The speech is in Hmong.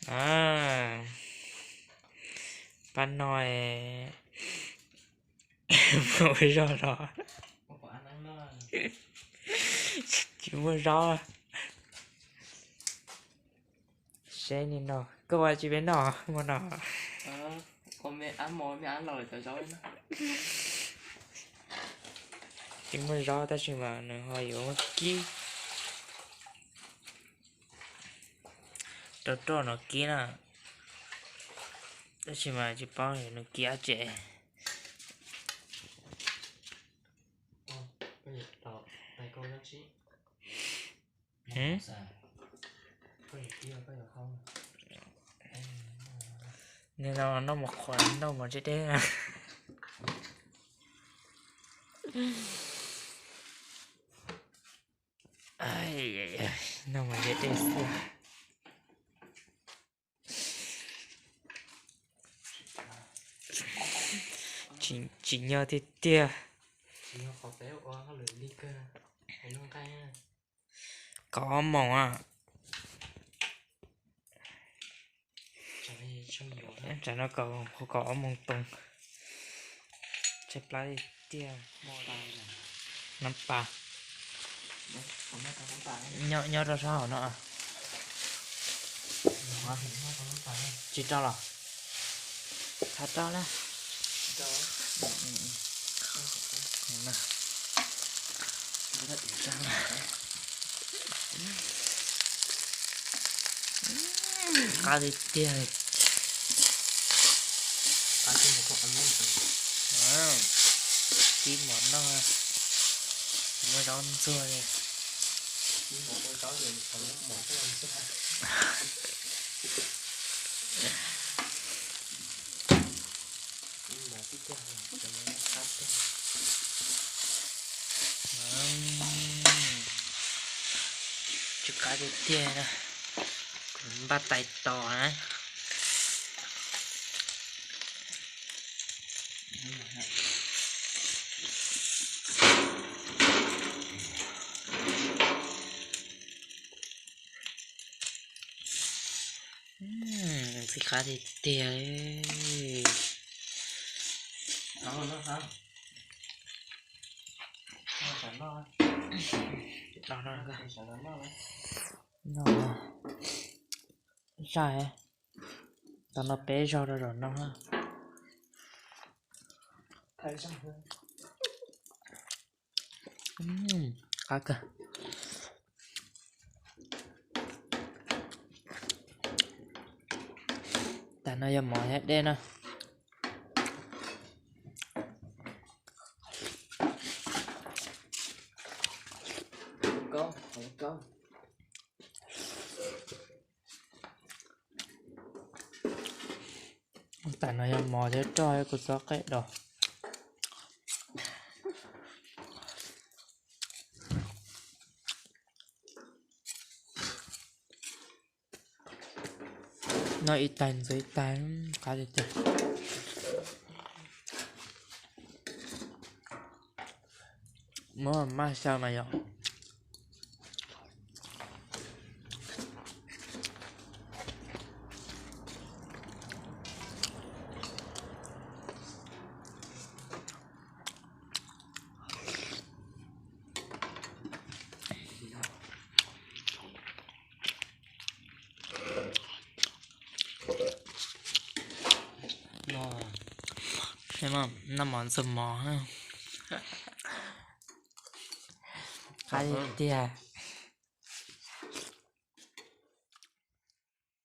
A, pab no muaj ua zog los tsis muaj zaub. Seb ni no, koj ua tsis peb noj muaj no. Tsis muaj zaub tab sis mas nws ho yuav muab kib rau roj no kib na. Tab sis mas tsis paub nws kib dab tsi. Noj mov qhuav noj mov deb deb. Noj mov deb deb xwb. Tsim nyog tiag tiag. Kaum ob moos a. Tsam no kaum, kaum ob moos toog. Tshaib plab tiag tiag. Nab pas nyob rau sab hauv no. Tsis rau los? Thav rau na. Qab tiag tiag. Kib mov noj, muaj zaub ntxuag li. Tsw qab tiag tiag na. Kuv npaj tais tos na. Ntxim qab tiag tiag li. Zaj, tam no peb zaug rau zaum no. Qab kawg. Tas no yog mov thiab dej na. Tas no yog mov thiab roj, kuv txhob qev dos. Noj ib tais ntxuav ib tais, qab tiag tiag. Muab maj xyaw mas yog. Noj mov ntxuag mov, qab tiag.